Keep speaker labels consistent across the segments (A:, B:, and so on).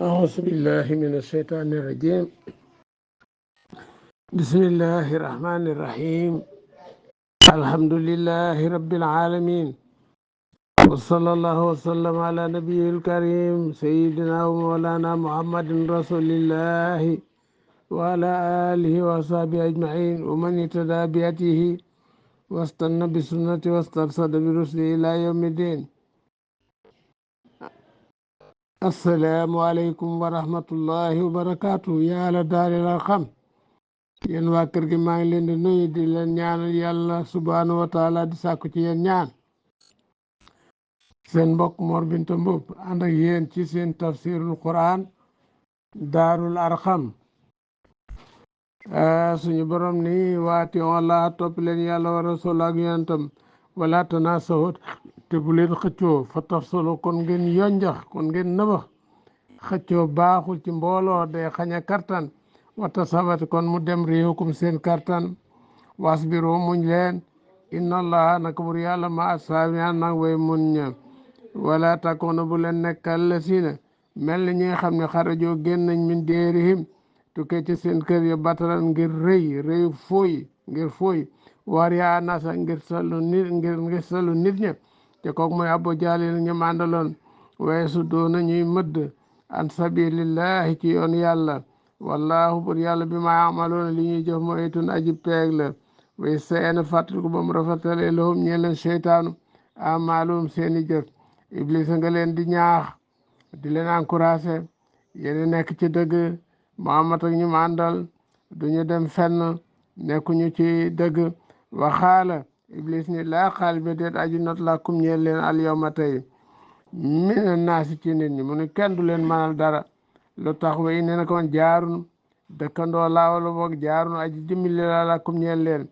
A: أعوذ بالله من الشيطان الرجيم. بسم الله الرحمن الرحيم. الحمد لله رب العالمين، وصلى الله وسلم على نبيه الكريم سيدنا ومولانا محمد رسول الله وعلى آله وصحبه أجمعين ومن اهتدى بهديه واستنى بسنته واسترشد برشده إلى يوم الدين. السلام عليكم ورحمة الله وبركاته. يا على دار الأرقام، yéen waa kër gi maa ngi leen di nuyu di leen ñaanal yàlla subhaanahu wa taala di sàkku ci yéen ñaan. seen mbokk Mor Binta Mbub ànd ak yéen ci seen tafsirul quran daarul arqam. suñu borom ni waati Allah topp leen yàlla wa rasul ak yonentam wala tanaasaw te bu leen xëccoo fa tafsalo kon ngeen yonjax kon ngeen nëbax. xëccoo baaxul ci mbooloo day xaña kartan wata sabat kon mu dem réewkum seen kartan. wasbiru muñ leen inna allaha naka bur yàlla ma asaabiran nag way muñ ña. wala takoona bu leen nekkal la siina mel ni ñi nga xam ne xarajoo génn nañ min déerihim tukkee ci seen kër ya bataran ngir rëy ngir fooy war yaa nasa ngir salu nit ña te kook mooy Abu Jaalin ñam àndaloon. waaye su doona ñuy mëdd an sabilillahi ci yoon yàlla. wallahu bur yàlla bi ma amaloona li ñuy jëf mooy tun aji peeg la. way seen fàttaliku ba mu rafetalee lahum ñee leen seytaanu amalum seeni jëf. iblis nga leen di ñaax di leen encouragé yéen nekk ci dëgg. Muhammad ak ñu àndal duñu dem fenn nekkuñu ci dëgg. waxaala iblis ni laa xaal bi déet aji not lakum ñeel leen al yawma tey mina naasi ci nit ñi mu ne kenn du leen mënal dara. lu tax way ne na kon jaarun dëkkandoo laa wala boog jaarun aji dimbali la lakum ñeel leen.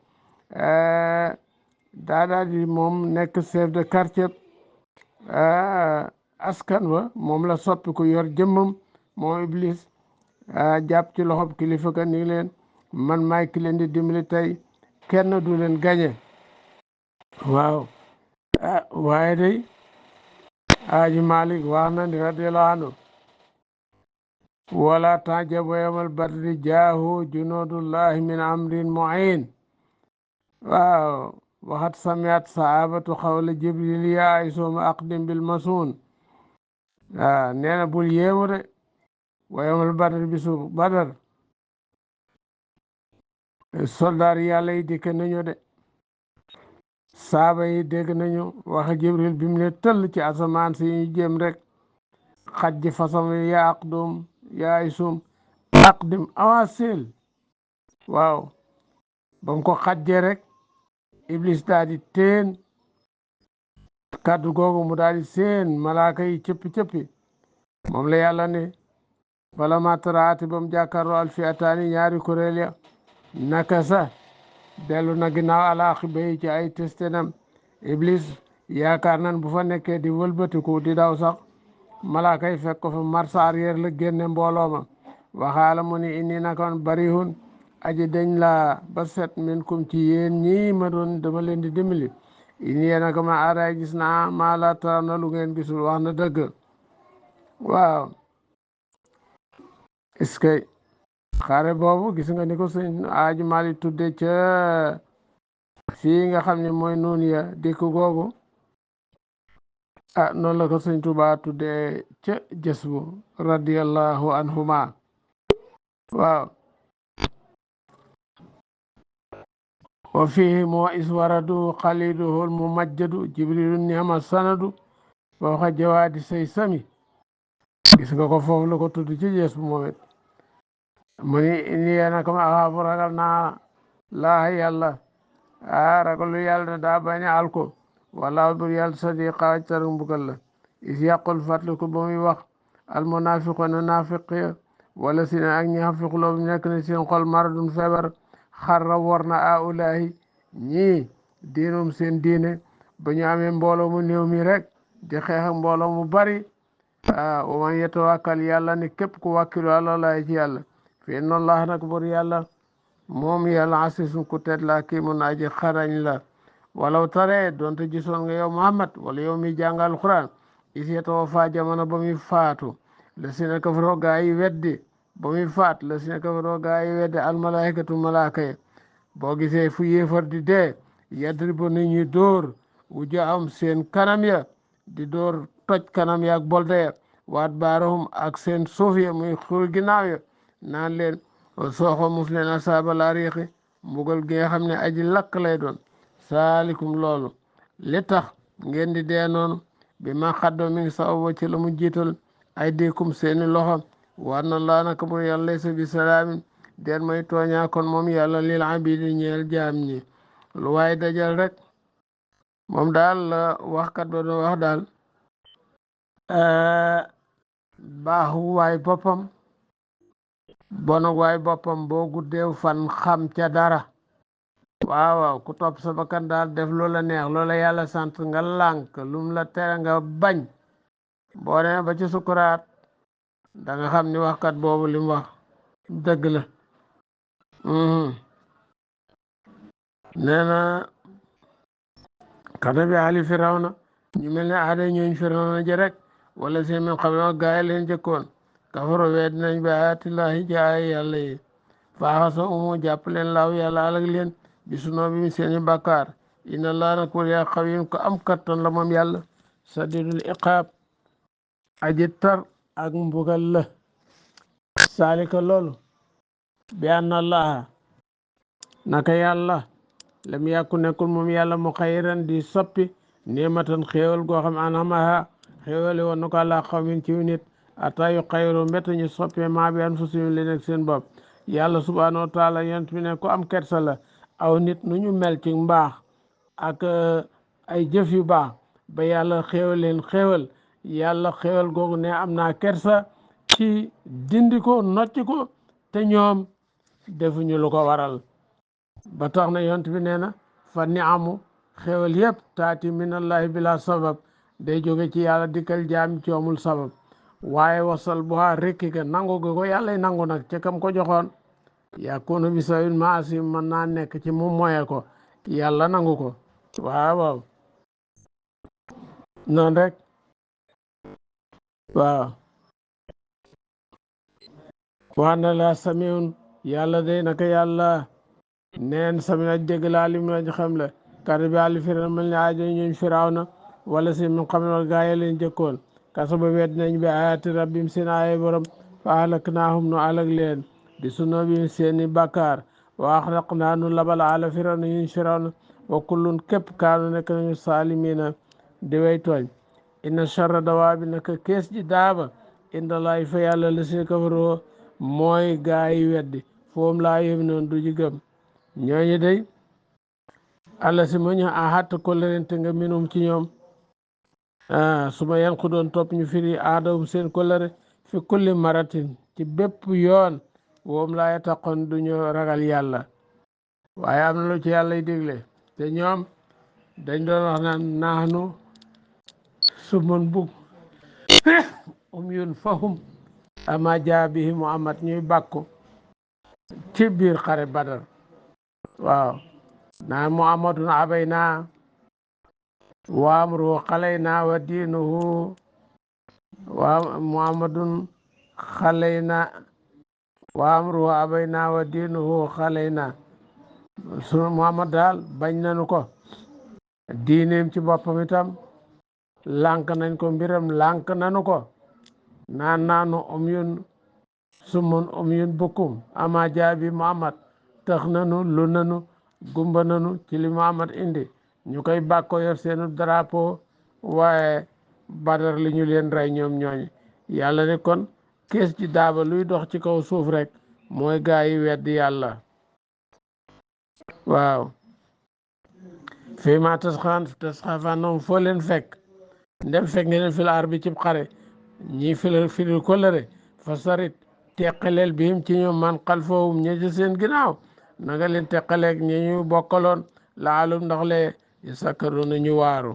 A: daal di moom nekk chef de quartier askan wa moom la soppi ku yor jëmmam moom iblis. jàpp ci loxob kilifa ka ni leen man maay ki leen di dimbali tey kenn du leen gañe. waaw waaye day Aji Malik wax na ni radiyallahu anhu wala tajab yawmal badri jaahu junudullahi min amrin mu'in. waaw waxat samiat sahabatu xawla jibril ya aysuma aqdim bil masun. nee na bul yéemu de wa yawmal badri bisu badar soldaar yàlla yi dikk nañu de. saaba yi dégg nañu wax jibril bi mu ne tëll ci asamaan si ñu jëm rek xaj ji fasam yaa aqdum yaa aysum aqdim avancel. waaw ba mu ko xajjee rek iblis daal di teen kàddu googu mu daal di seen malaaka yi cëppi moom la yàlla ne wala mataraati ba mu jàkkaarloo alfiataani ñaari kuréel ya naka sa dellu na ginnaaw alaaxi bay ci ay testenam. iblis yaakaar nan bu fa nekkee di wëlbatiku di daw sax malaaka yi fekk ko fa marche arrière la génne mbooloo ma. waxaala mu ni inni nakoon barihun aji dañ laa ba set min kum ci yéen ñii ma doon dama leen di dimbali. inni yéen naka ma aray gis naa maa la taraw na lu ngeen gisul. wax na dëgg. waaw est-ce que xare boobu gis nga ni ko sëñ Aji Malik tudde ca fii nga xam ne mooy noon ya dikk googu noonu la ko sëñ Tuubaa tudde ca jës bu radiyallahu anhuma. waaw wa fihi moo iswaradu xaliduhul mu majjadu jibrilu nihama sanadu ba waxa jawaadi say sami. gis nga ko foofu la ko tudd ci jës bu moom it mu ni inni naka ma axaafu ragal naa laa yàlla ragalu yàlla ne daa bañ a alko wala bur yàlla sadi xaaj taru mbugal la. is yàqul fàttaliku ba muy wax almunafiquna nafiq ya wala si ne ak ñi xafiquloo bi nekk na seen xol maradun feebar xarra war na aulaahi ñii diinum seen diine ba ñu amee mbooloo mu néew mi rek di xeex ak mbooloo mu bari. wa man yatawakkal yàlla ni képp ku wàkkilu àlallaahi ci yàlla fi inna allah nag bur yàlla moom yàlla asisun ku tet la kii mun aji xarañ la. walaw tare doonte gisoon nga yow Muhammad wala yow mi jàngal Alquran is yatawafa jamono ba muy faatu la si na kafaroo gaa yi weddi ba muy faat la si na kafaroo gaa yi weddi almalaykatu malaaka yi boo gisee fu yéefar di dee yadribu ni ñuy dóor wuja am seen kanam ya di dóor toj kanam ya ak bolde ya waat baarahum ak seen suuf ya muy xur ginnaaw ya naan leen sooxo muf leen asaaba laa riixi mbugal gi nga xam ne aji lakk lay doon saalikum loolu li tax ngeen di dee noonu bi ma xaddoo mi ngi sababa ci la mu jiital ay diikum seeni loxo war na laa naka bur yàlla laysa bi salaamin den may tooñaa kon moom yàlla lil abidi ñeel jaam ñi lu waay dajal rek moom daal la waxkat ba doon wax daal baaxu waay boppam bonug waay boppam boo guddeew fan xam ca dara waaw waaw ku topp sa bakkan daal def loola neex loola yàlla sant nga lànk lum la tere nga bañ boo demee ba ci sukuraat da nga xam ni waxkat boobu lim wax dëgg la nee na kana bi ali firawna ñu mel ne aada ñooñ firawna ji rek wala seen min xam ne gaay leen jëkkoon kafaro wee dinañ bi ayatillahi ci ay yàlla yi faaxa sa umu jàpp leen laaw yàlla alag leen bi sunoo bi seeni bàkkaar inna laa nag wal yaa xawiyun ko am kattan la moom yàlla sadidul iqaab aji tar ak mbugal la saalika loolu bi anna allaha naka yàlla lam yàkku nekkul moom yàlla mu xayran di soppi néematan xéewal goo xam anamaha xéewale woon na ko àla xawmin ci nit ata yu xayru mbett ñu soppee maa bi anfusihim li nekk seen bopp yàlla subhanahu wa taala yonent bi ne ko am kersa la aw nit nu ñu mel ci mbaax ak ay jëf yu baax ba yàlla xéewal leen xéewal yàlla xéewal googu ne am naa kersa ci dindi ko nocci ko te ñoom defuñu lu ko waral ba tax na yonent bi nee na fa ni amu xéewal yëpp taati minallahi bila sabab day jóge ci yàlla dikkal jaam ci amul sabab waaye wasal bu ha rekki ga nangu ga ko yàlla nangu nag ca kam ko joxoon yakunu bi sawil maasi mën naa nekk ci mu moye ko yàlla nangu ko waaw waaw noonu rek waaw wax na la samiun yàlla day naka yàlla neen sami na dégg laa lim na xam la kàddu bi àll firi na mel ni aajo ñooñ firaaw na wala si mu xam ne gaa yi leen jëkkoon kaso ba wedd nañ bi ayaati rabbim seen ay borom fa alak naahum nu alag leen di sunoo bi seeni bàkkaar wa axraq naa nu labal ala firaw na ñuñ firaw na wa kullun képp kaanu nekk nañu saalimiina di way tooñ inna charra dawaa bi naka kees ji daaba indallaahi fa yàlla la si kafaroo mooy gaa yi weddi foom laa yóbbi noonu du ji gëm ñooñu day àlla si ma ñu ahat ko lërente nga minum ci ñoom su ma yan ku doon topp ñu firi aadawum seen kolëre fi kulli maratin ci bépp yoon woom laa taqoon duñu ragal yàlla waaye am na lu ci yàlla y dégle te ñoom dañ doon wax naan naanu sumun bug yun fahum ama jaa bihi muhammad ñuy bàkku ci biir xare badar waaw naan muhammadun abayna wa amruhu xalayna wa diinuhu wa muhammadun xalayna wa amruhu abayna wa diinuhu xalayna sunu muhammad daal bañ nañu ko diineem ci boppam itam lànk nañ ko mbiram lànk nañu ko naan naanu yun sumun yun bukkum ama jaabi muhammad tax nanu lu nanu gumba nanu ci li muhammad indi ñu koy bàkko yor seenu drapeau waaye badar li ñu leen rey ñoom ñooñ yàlla ne kon kees ci daaba luy dox ci kaw suuf rek mooy gaa yi weddi yàlla waaw fii ma tasxafanahum foo leen fekk ndem fekk ngeen fil arbi cib xare ñi firil kolëre fa sarit teqaleel bihim ci ñoom man xalfahum ña ci seen ginnaaw na nga leen teqaleeg ñi ñu bokkaloon laalum ndax le sakkaroona ñu waaru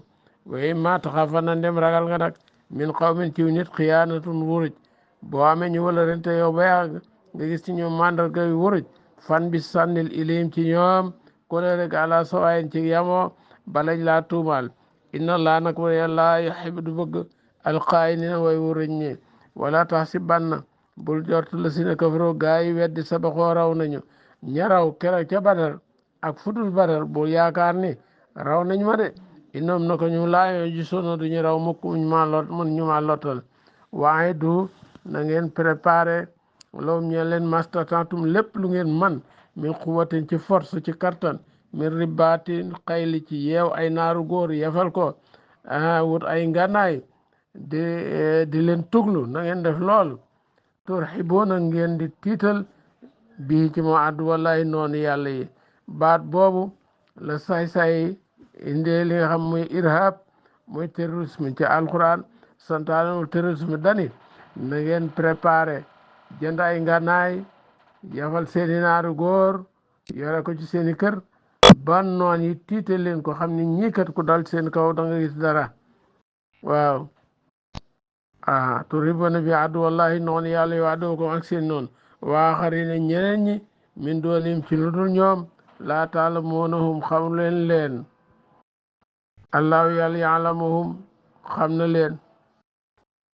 A: waaye ma taxafana ndem ragal nga nag min qawmin ciw nit xiyaanatun wuruj boo amee ñu wala rente yow ba yàgg nga gis ci ñoom mandarga yu wuruj fan bi sànnil ilim ci ñoom kolëre ga ala sawayin ci yamoo balañ laa tuumaal inna allah nag wa yàlla yuhibbu du bëgg alqaa'iliina way wuruj ñi wala taxsibanna bul jort la si na kafaroo gaa yi weddi sabaxoo raw nañu ña raw keroog ca badar ak fudul badar bul yaakaar ni raw nañ ma de inoom na ko ñu laayoo ji sono duñu raw mukk mun ñu ma lottal waaye du na ngeen préparé loom ñe leen mastatantum lépp lu ngeen man min xuwatin ci force ci kattan min ribaatin xayli ci yeew ay naaru góor yefal ko wut ay ngànnaay di leen tuglu na ngeen def lool turhibuuna ngeen di tiital bii ci moo addu wallahi noonu yàlla yi baat boobu la saay-saay indee li nga xam muy irhab muy terrorisme ci alquran santaanewul terrorisme dani na ngeen préparé jënd ay ngànnaay yafal seeni naaru góor yore ko ci seeni kër ban noon yi tiital leen ko xam ni ñii kat ku dal seen kaw da nga gis dara waaw turhibuuna bi addu wallahi noonu yàlla yi addu ko ak seen noonu waaxarina ñeneen ñi min doonim ci lu dul ñoom laa taalamuunahum xam leen allahu yàlla yaalamuhum xam na leen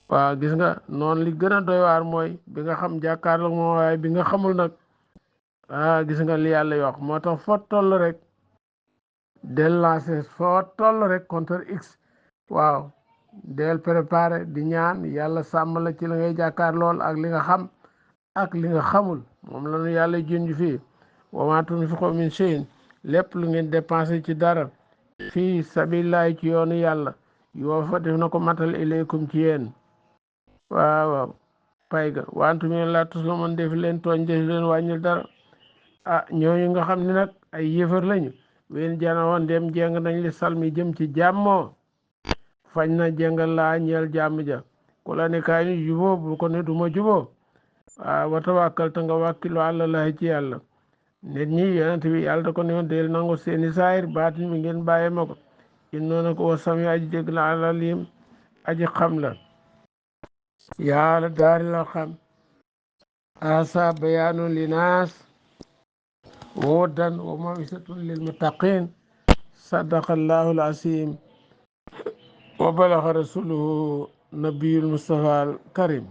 A: waaw gis nga noonu li gën a doy waar mooy bi nga xam jàkkaarloo moom waaye bi nga xamul nag gis nga li yàlla wax moo tax foo toll rek del lancé foo toll rek contre x waaw del préparé di ñaan yàlla sàmm la ci la ngay jàkkaar lool ak li nga xam ak li nga xamul moom la ñu yàlla junj fii wa maa tunfiqu min shay'in lépp lu ngeen dépensé ci dara fii sabilillahi ci yoonu yàlla yuwaffa def na ko matal ilaykum ci yéen waaw pay ga wantu mi laa tuzlamuun def leen tooñ def leen wàññil dara ñooñu nga xam ne nag ay yëfar lañu ween jana woon dem jeng nañ li salmi jëm ci jàmmoo fañ na jengal laa ñeel jàmm ja ku la ne kaay ñu juboo bu ko ne duma juboo wa tawakkal te nga wàkkilu àlallaahi ci yàlla nit ñi yonent bi yàlla da ko ne woon del nangu seeni saayir baatin bi ngeen bàyyi ma ko innoona ko wa sami aji dégg la alalim aji xam la yàlla daari la xam asa bayaanu linaas wa hudan wa mawisatun lil muttaqin sadaqa allahu al asim wa balaxa rasuluhu nabiyul mustafa al karim